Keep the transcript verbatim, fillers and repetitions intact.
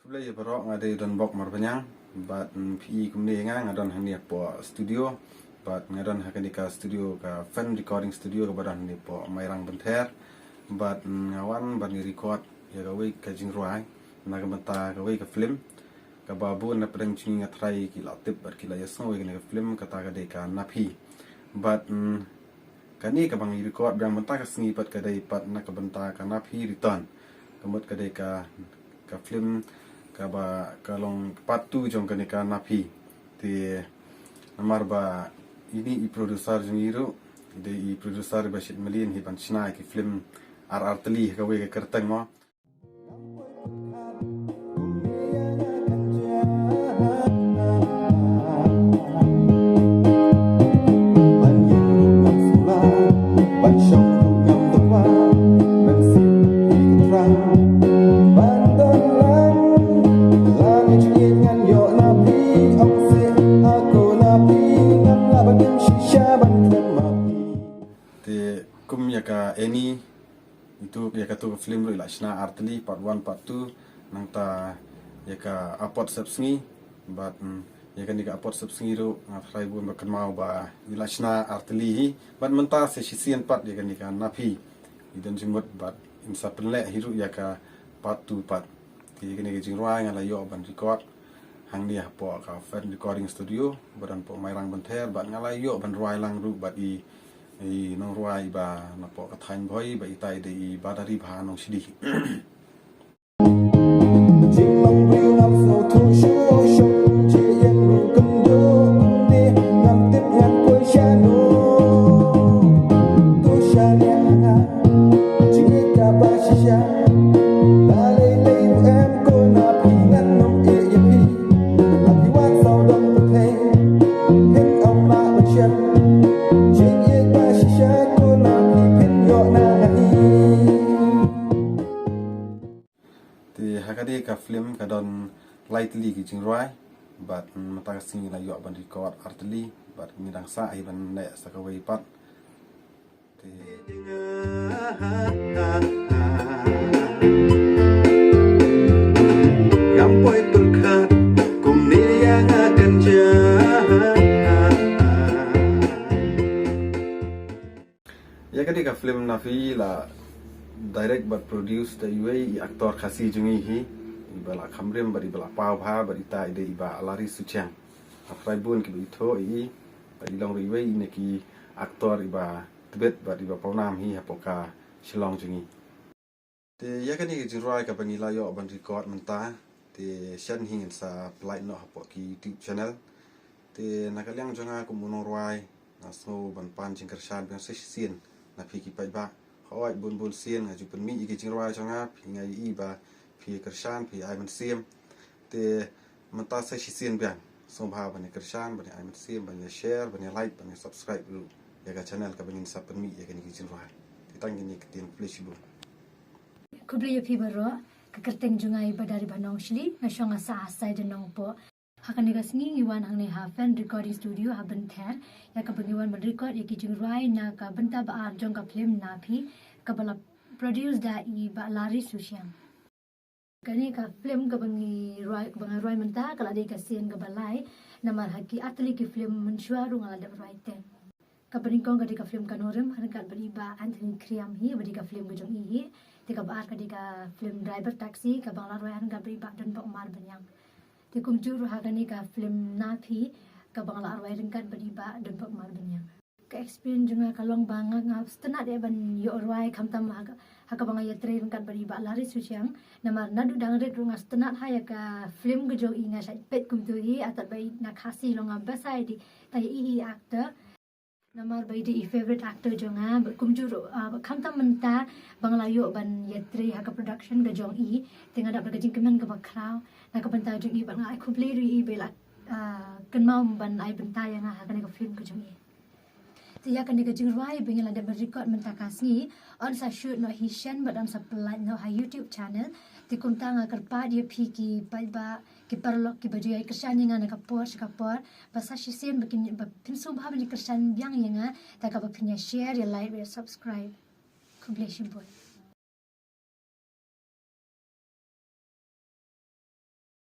Khublei ïa baroh, nga dei Donbok Marbaniang bad, mm, phi i kumne ïa nga, nga don hangne hapoh studio bad nga don ha kane ka studio, ka Fen Recording Studio kaba don hangne hapoh Mairang Bynther. Bad, mm, nga wan ban ïa record ïa kawei ka jingrwai na ka bynta kawei ka film kaba bun na pdeng jong ngi nga tharai ki la tip bad ki la ïa sngew ïa kane ka film, kata ka dei ka Na Phi. Bad, mm, kane kaba ngi record biang mynta ka sngi pat ka dei pat na ka bynta ka Na Phi Return. Ka mut ka dei ka, ka film kaba ka long part two jong kane ka Na Phi. Te namar ba ine i producer jong ngi ruh i dei i producer ba shait mlien hi ban shna ïa ki film ar ar tylli ha kawei ka kyrteng mo. Te kum ïa ka Annie, itu ïa katu ka film ruh i la shna ar tylli, part one, part two, nangta ïa ka Apot Sepsngi bad, mm, ïa kane ka Apot Sepsngi ruh nga tharai bun ba kynmaw ba i la shna ar tylli hi. Bad mynta sa shisien pat ïa kane ka Na Phi i don jingmut bad in sa pynleh hi ruh ïa ka part two pat. Te ïa kane ka jingrwai nga la ïoh ban record hangne hapoh ka Fen Recording Studio ba don hapoh Mairang Bynther bad nga la ïoh ban rwai lang ruh bad i, i nongrwai ba napoh ka thaiñ Bhoi ba itai dei i Badari Bha Nongshdi. Te ha kane ka film ka don lai tylli ki jingrwai bad, mm, mynta ka sngi la ïoh ban record ar tylli bad ngi dang sah hi ban leh sa kawei pat. Te Ngam poi pyrkhat kumne ïa nga kynja. Ïa kane ka film Na Phi la direct bad produce da iwei i actor Khasi jong ngi hi, iba la kham rim bad iba la paw bha bad ita i dei i Bah Larry Suchiang. Nga tharai bun kiba ithuh ïa i bad i long ruh iwei na ki actor iba tbit bad iba pawnam hi hapoh ka Shillong jong ngi. Te ïa kane ka jingrwai kaba ngi la ïoh ban record mynta, te shen hi ngin sa pynlait noh hapoh ki YouTube channel. Te na ka liang jong nga kum u nongrwai nga sngew ban pan jingkyrshan biang sa shisien na phi ki paidbah. Hooid, bun bun sien nga ju pynmih ïa ki jingrwai jong nga, phi nga ïohi ba phi kyrshan, phi ai mynsiem. Te mynta sa shisien biang sngewbha ban ïa kyrshan, ban ïa ai mynsiem, ban ïa share, ban ïa like, ban ïa subscribe ruh ïa ka channel kaba ngin sa pynmih ïa kane ka jingrwai. Te tang kine ki ktien, khublei shibun. Khublei ïa phi baroh, ka kyrteng jong nga i Badari Bha Nongshdi, nga shong nga sah ha Saida Nongpoh. Ha kane ka sngi ngi wan hangne ha Fen Recording Studio ha Bynther, ïa kaba ngi wan ban record ïa ki jingrwai na ka bynta ba ar jong ka film Na Phi, kaba la produce da i Bah Larry Suchiang. Kane ka film kaba ngi rwai, kaba nga rwai mynta, ka la dei ka sien kaba lai, namar ha ki ar tylli ki film mynshuwa ruh nga la dep rwai te. Kaba nyngkong ka dei ka film Ka Nongrim, ryngkat bad i Bah Anthony Khriam hi, ba dei ka film ka jong i hi. Te kaba ar ka dei ka film Driver Taxi, kaba nga la rwai ryngkat bad i Bah Donbok Marbaniang. Te kumjuh ruh ha kane ka film Na Phi, kaba nga la rwai ryngkat bad i Bah Donbok Marbaniang. Ka experience jong nga ka long ba nga, nga sngewtynnat eh ban ïoh rwai khamtam ha ka, ha kaba nga ïatrei ryngkat bad i Bah Larry Suchiang. Namar naduh dang rit ruh nga sngewtynnat ha ïa ka film ka jong i, nga shait peit kumto hi, hato ba i na Khasi long nga best ha i, te i hi i actor. Namar ba i dei i favorite actor jong nga, bad kumjuh ruh, ah, bad khamtam mynta ba nga la ïoh ban ïatrei ha ka production ka jong i, te nga dap da ka jingkmen kaba khraw na ka bynta jong i, bad nga ai khublei ruh ïa i ba i la, ah, kynmaw ban ai bynta ïa nga ha kane ka film ka jong i. Te ïa kane ka jingrwai ba ngi la dep ban record mynta ka sngi, yn sa shoot noh hi shen bad yn sa pynlait noh ha YouTube channel. Te kumta nga kyrpad ïa phi ki paidbah, ki paralok kiba ju ïai kyrshan ïa nga na ka por sha ka por, ba sa shisien ba kin, ba phin sngewbha ban ïa kyrshan biang ïa nga da kaba phin ïa share, ïa like, ïa subscribe. Khublei shibun.